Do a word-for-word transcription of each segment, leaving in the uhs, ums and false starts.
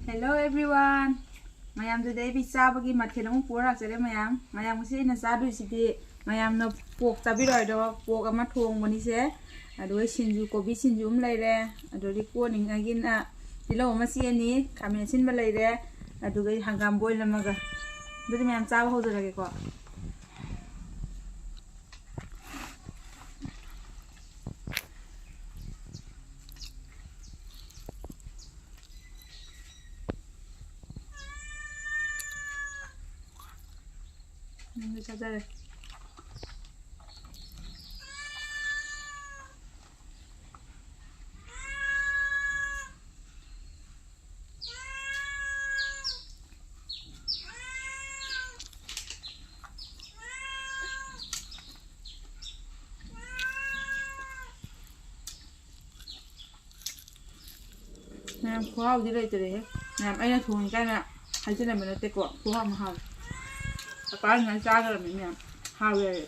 Hello everyone. ꯃꯌꯥꯝꯗꯨꯗꯤ ꯑꯩ ꯆꯥꯕꯒꯤ ꯃꯊꯦꯜ ꯑꯃꯨꯛ ꯄꯨꯔ ꯂꯥꯛꯆꯔꯦ ꯃꯌꯥꯝ꯫ ꯃꯌꯥꯝ ꯉꯁꯤ ꯑꯩꯅ ꯆꯥꯗꯣꯏꯁꯤꯗꯤ ꯃꯌꯥꯝꯅ ꯄꯣꯛ ꯆꯥꯕꯤꯔꯣꯏ ꯍꯥꯏꯗꯣ ꯄꯣꯛ ꯑꯃ ꯊꯣꯡꯕꯅꯤꯁꯦ꯫ ꯑꯗꯨꯒ ꯁꯤꯡꯖꯨ, ꯀꯣꯕꯤ ꯁꯤꯡꯖꯨ ꯑꯃ ꯂꯩꯔꯦ꯫ ꯑꯗꯨꯗꯒꯤ ꯀꯣꯠꯅꯤꯡꯉꯥꯏꯒꯤꯅ ꯇꯤꯜꯍꯧ ꯑꯃ ꯆꯦꯅꯤ, ꯈꯥꯃꯦꯟ ꯑꯁꯤꯟꯕ ꯂꯩꯔꯦ꯫ ꯑꯗꯨꯒ ꯍꯪꯒꯥꯝ ꯕꯣꯏꯜ ꯑꯃꯒ꯫ ꯑꯗꯨꯗꯤ ꯃꯌꯥꯝ ꯆꯥꯕ ꯍꯧꯖꯔꯒꯦꯀꯣ꯫ ꯅꯪꯁꯨ ꯆꯥꯖꯔꯦ꯫ ꯃꯌꯥꯝ ꯈꯨꯍꯥꯎꯗꯤ ꯂꯩꯇꯔꯦꯍꯦ꯫ ꯃꯌꯥꯝ ꯑꯩꯅ ꯊꯣꯡꯉꯤ ꯀꯥꯏꯅ ꯍꯥꯏꯖꯤꯟꯅꯕ ꯅꯠꯇꯦꯀꯣ꯫ ꯈꯨꯍꯥꯎ ꯃꯍꯥꯎ꯫ ꯃꯄꯥꯟ ꯉꯥꯏ ꯆꯥꯈ꯭ꯔꯕꯅꯤ ꯃꯌꯥꯝ꯫ ꯍꯥꯎꯋꯦ ꯍꯥꯏꯌꯦ꯫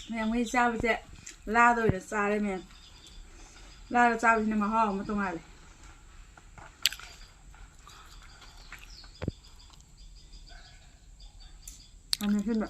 ꯃꯌꯥꯝ ꯃꯣꯏ ꯆꯥꯕꯁꯦ ꯂꯥꯗ ꯑꯣꯏꯅ ꯆꯥꯔꯦ ꯃꯌꯥꯝ꯫ ꯂꯥꯗ ꯆꯥꯕꯁꯤꯅ ꯃꯍꯥꯎ ꯑꯃ ꯇꯣꯉꯥꯜꯂꯦ꯫ ꯌꯥꯝꯅ ꯁꯤꯟꯕ꯫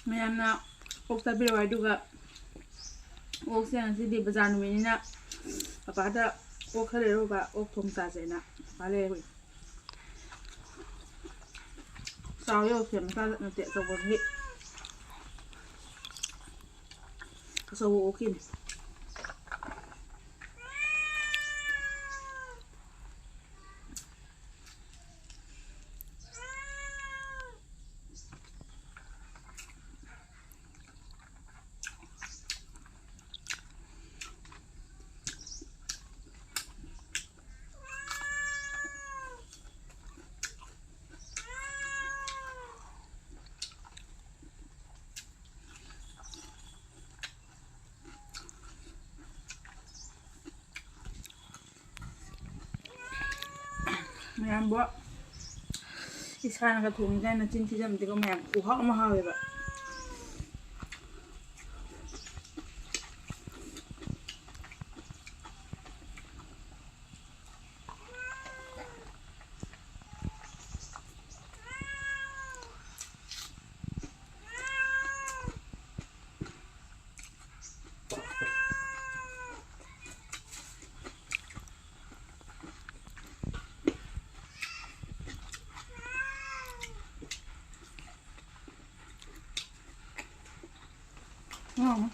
ꯃꯌꯥꯝꯅ ꯑꯣꯛ ꯆꯥꯕꯤꯔꯣ꯫ ꯑꯗꯨꯒ ꯑꯣꯛꯁꯦ ꯉꯁꯤꯗꯤ ꯕꯖꯥꯔ ꯅꯨꯃꯤꯠꯅꯤꯅ ꯄꯄꯥꯗ ꯑꯣꯛ ꯈꯔ ꯂꯩꯔꯨꯕ, ꯑꯣꯛ ꯊꯣꯡ ꯆꯥꯁꯦꯅ ꯄꯄꯥ ꯂꯩꯔꯨꯏ꯫ ꯆꯥꯎ ꯌꯧꯁꯦ ꯃꯆꯥ ꯅꯠꯇꯦ, ꯑꯆꯧꯕꯒꯤ, ꯑꯆꯧꯕ ꯑꯣꯛꯀꯤꯅꯤ꯫ ꯃꯌꯥꯝꯕꯨ ꯏꯁꯥꯅꯒ ꯊꯣꯡꯉꯤꯒꯥꯏꯅ ꯆꯤꯟ ꯊꯤꯖꯕꯗꯤꯀꯣ ꯃꯌꯥꯝ, ꯈꯨꯍꯥꯎ ꯑꯃ ꯍꯥꯎꯋꯦꯕ꯫ ꯎꯝ꯫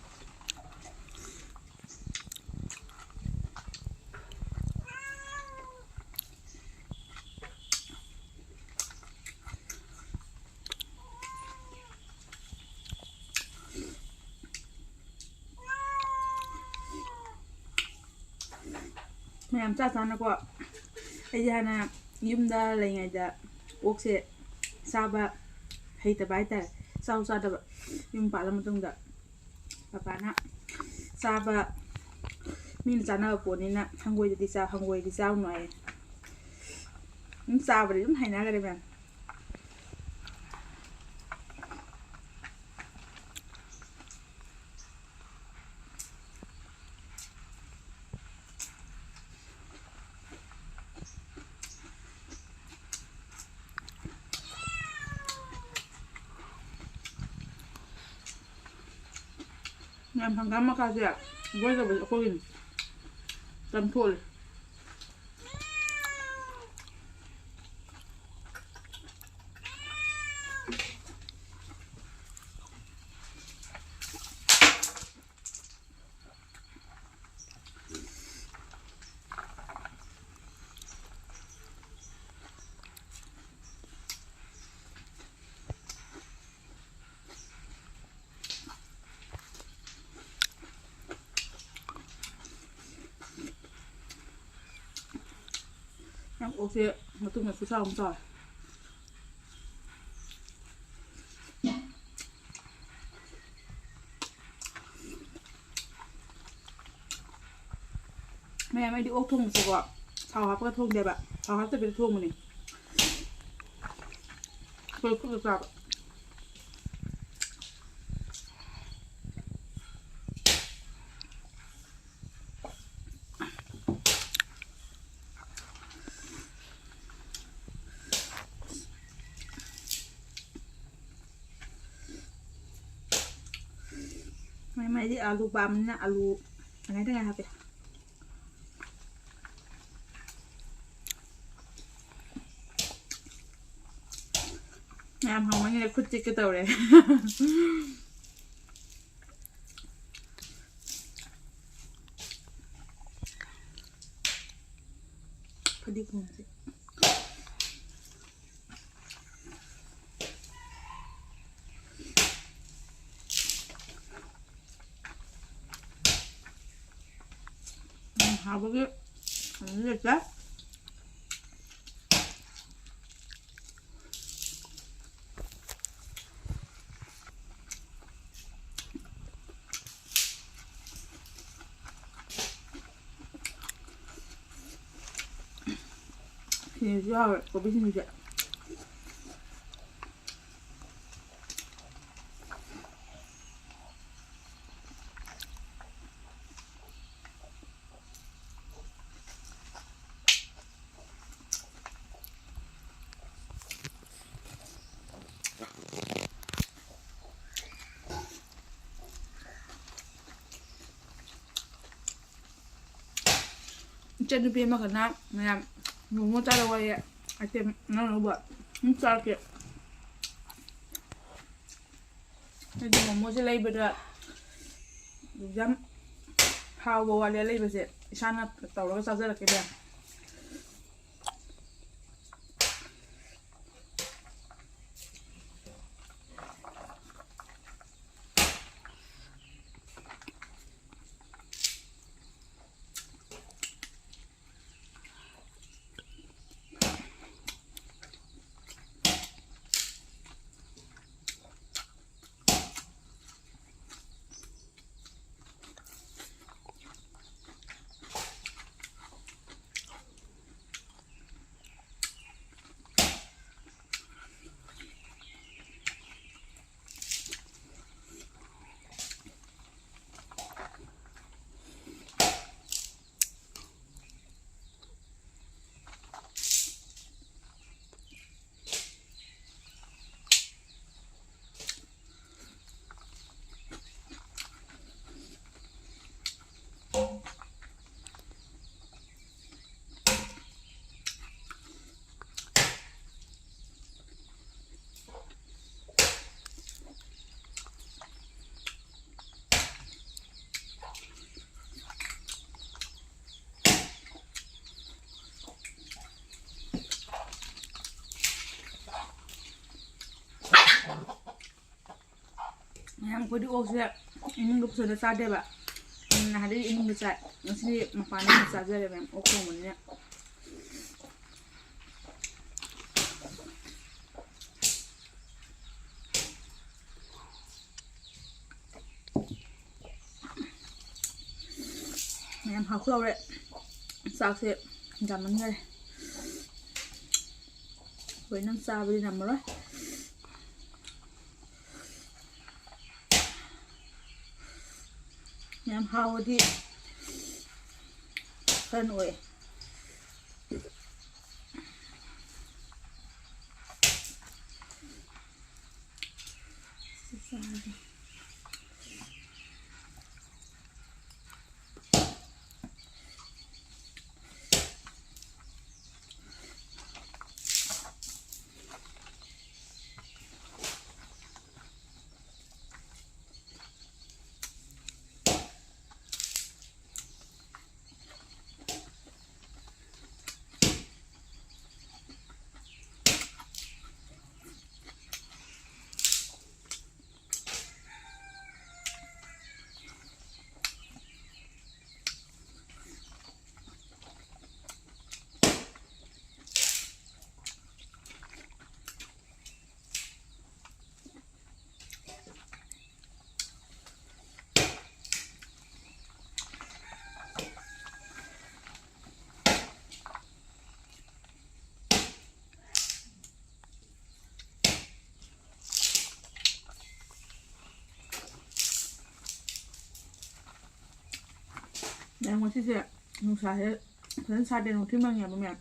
ꯃꯌꯥꯝ ꯆꯥ ꯆꯥꯅꯀꯣ꯫ ꯑꯩꯁꯦ ꯍꯥꯟꯅ ꯌꯨꯝꯗ ꯂꯩꯉꯩꯗ ꯑꯣꯛꯁꯦ ꯆꯥꯕ ꯍꯩꯇꯕ ꯍꯥꯏꯇꯥꯔꯦ꯫ ꯆꯥꯎ ꯆꯥꯗꯕ꯫ ꯌꯨꯝ ꯄꯥꯜꯂ ꯃꯇꯨꯡꯗ ꯄꯄꯥꯅ ꯆꯥꯕ ꯃꯤꯅ ꯆꯥꯅꯕ ꯄꯣꯠꯅꯤꯅ ꯍꯪꯒꯣꯏꯗꯗꯤ ꯆꯥ-, ꯍꯪꯒꯣꯏꯗꯤ ꯆꯥꯎꯅꯨ ꯍꯥꯏꯌꯦ꯫ ꯑꯗꯨꯝ ꯆꯥꯕꯗꯤ ꯑꯗꯨꯝ ꯍꯩꯅꯈ꯭ꯔꯦ ꯃꯌꯥꯝ꯫ ꯃꯌꯥꯝ ꯍꯪꯒꯥꯝ ꯃꯀꯥꯁꯦ ꯕꯣꯏꯜ ꯇꯧꯕꯁꯦ ꯑꯩꯈꯣꯏꯒꯤꯅꯤ꯫ ꯆꯥꯝꯊꯣꯛꯑꯦ꯫ ꯌꯥꯝ ꯑꯣꯛꯁꯦ ꯃꯇꯨꯝꯅ ꯈꯨꯆꯥꯎ ꯑꯃ ꯆꯥꯎꯔꯦ꯫ ꯃꯌꯥꯝ ꯑꯩꯗꯤ ꯑꯣꯛ ꯊꯣꯡꯕꯁꯦꯀꯣ ꯊꯥꯎ ꯍꯥꯞꯄꯒ ꯊꯣꯡꯗꯦꯕ꯫ ꯊꯥꯎ ꯍꯥꯞꯇꯕꯤꯗ ꯊꯣꯡꯕꯅꯦ꯫ ꯑꯩꯈꯣꯏ ꯈꯨꯠꯅ ꯆꯥꯕ꯫ ꯃꯥꯏ ꯃꯥꯏꯗꯤ ꯑꯥꯂꯨ ꯄꯥꯝꯕꯅꯤꯅ ꯑꯥꯂꯨ ꯇꯪꯈꯥꯏ ꯇꯪꯈꯥꯏ ꯍꯥꯞꯄꯦ꯫ ꯌꯥꯝ ꯍꯥꯎꯃꯟꯈ꯭ꯔꯦ, ꯈꯨꯠ ꯆꯤꯛꯀꯦ ꯇꯧꯔꯦ꯫ ꯐꯗꯤꯒꯣꯝꯁꯦ꯫ ꯎꯝ, ꯍꯥꯎꯕꯒꯤ ꯑꯗꯨꯝ ꯂꯩꯇ꯭ꯔꯦ꯫ ꯁꯤꯡꯖꯨꯁꯨ ꯍꯥꯎꯔꯦ, ꯀꯣꯕꯤ ꯁꯤꯡꯖꯨꯁꯦ꯫ ꯏꯆꯟꯅꯨꯄꯤ ꯑꯃꯈꯛꯅ ꯃꯌꯥꯝ ꯃꯣꯃꯣ ꯆꯥꯔꯛꯑꯣꯌꯦ꯫ ꯑꯥꯏꯇꯦꯝ ꯑꯅꯧ ꯑꯅꯧꯕ ꯑꯗꯨꯝ ꯆꯥꯔꯛꯀꯦ꯫ ꯑꯩꯗꯤ ꯃꯣꯃꯣꯁꯦ ꯂꯩꯕꯗ ꯌꯥꯝ ꯍꯥꯎꯕ ꯋꯥꯠꯂꯦ ꯂꯩꯕꯁꯦ꯫ ꯏꯁꯥꯅ ꯇꯧꯔꯒ ꯆꯥꯖꯔꯛꯀꯦ ꯃꯌꯥꯝ꯫ ꯃꯌꯥꯝ ꯑꯩꯈꯣꯏꯗꯤ ꯑꯣꯛꯁꯦ ꯏꯃꯨꯡꯗ ꯄꯨꯁꯜꯂ ꯆꯥꯗꯦꯕ꯫ ꯎꯝ, ꯅꯍꯥꯟꯗꯩ ꯏꯃꯨꯡꯗ ꯆꯥꯏ꯫ ꯉꯁꯤꯗꯤ ꯃꯄꯥꯟꯗ ꯑꯣꯏꯅ ꯆꯥꯖꯔꯦ ꯃꯌꯥꯝ, ꯑꯣꯛ ꯊꯣꯡꯕꯅꯤꯅ꯫ ꯃꯌꯥꯝ ꯍꯥꯎꯁꯨ ꯍꯥꯎꯔꯦ꯫ ꯆꯥꯛꯁꯦ ꯌꯥꯝꯃꯟꯈꯔꯦ꯫ ꯂꯣꯏꯅ ꯆꯥꯕꯗꯤ ꯉꯝꯃꯔꯣꯏ꯫ ꯌꯥꯝ ꯍꯥꯎꯕꯗꯤ ꯈꯔ ꯑꯣꯏ꯫ ꯃꯌꯥꯝ, ꯉꯁꯤꯁꯦ ꯅꯨꯡꯁꯥꯁꯦ ꯐꯖꯅ ꯁꯥꯗꯦ, ꯅꯨꯡꯊꯤꯜ ꯃꯪꯉꯦꯕ ꯃꯌꯥꯝ꯫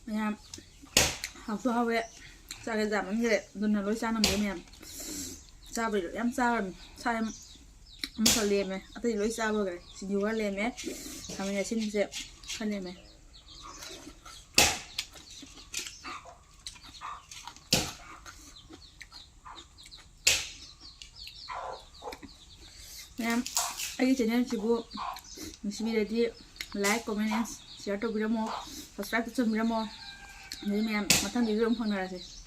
ꯃꯌꯥꯝ, ꯍꯥꯎꯁꯨ ꯍꯥꯎꯋꯦ, ꯆꯥꯛꯁꯦ ꯆꯥꯃꯟꯈ꯭ꯔꯦ, ꯑꯗꯨꯅ ꯂꯣꯏ ꯆꯥ ꯉꯝꯗ꯭ꯔꯦ ꯃꯌꯥꯝ꯫ ꯆꯥꯕꯩꯗꯣ ꯌꯥꯝ ꯆꯥꯔꯝꯃꯤ꯫ ꯁꯥ ꯌꯥꯝ ꯑꯃꯈꯛ ꯂꯦꯝꯃꯦ꯫ ꯑꯇꯩ ꯂꯣꯏ ꯆꯥꯕꯈ꯭ꯔꯦ꯫ ꯁꯤꯡꯖꯨ ꯈꯔ ꯂꯦꯝꯃꯦ꯫ ꯈꯥꯃꯦꯟ ꯑꯁꯤꯟꯕꯁꯦ ꯈꯔ ꯂꯦꯝꯃꯦ꯫ ꯃꯌꯥꯝ, ꯑꯩꯒꯤ ꯆꯦꯅꯦꯜꯁꯤꯕꯨ ꯅꯨꯡꯁꯤꯕꯤꯔꯗꯤ like, comment and share ꯇꯧꯕꯤꯔꯝꯃꯣ, subscribe ꯇꯧꯁꯟꯕꯤꯔꯝꯃꯣ꯫ ꯑꯗꯨꯗꯤ ꯃꯌꯥꯝ, ꯃꯊꯪ video ꯑꯃꯨꯛ ꯐꯪꯅꯔꯁꯦ꯫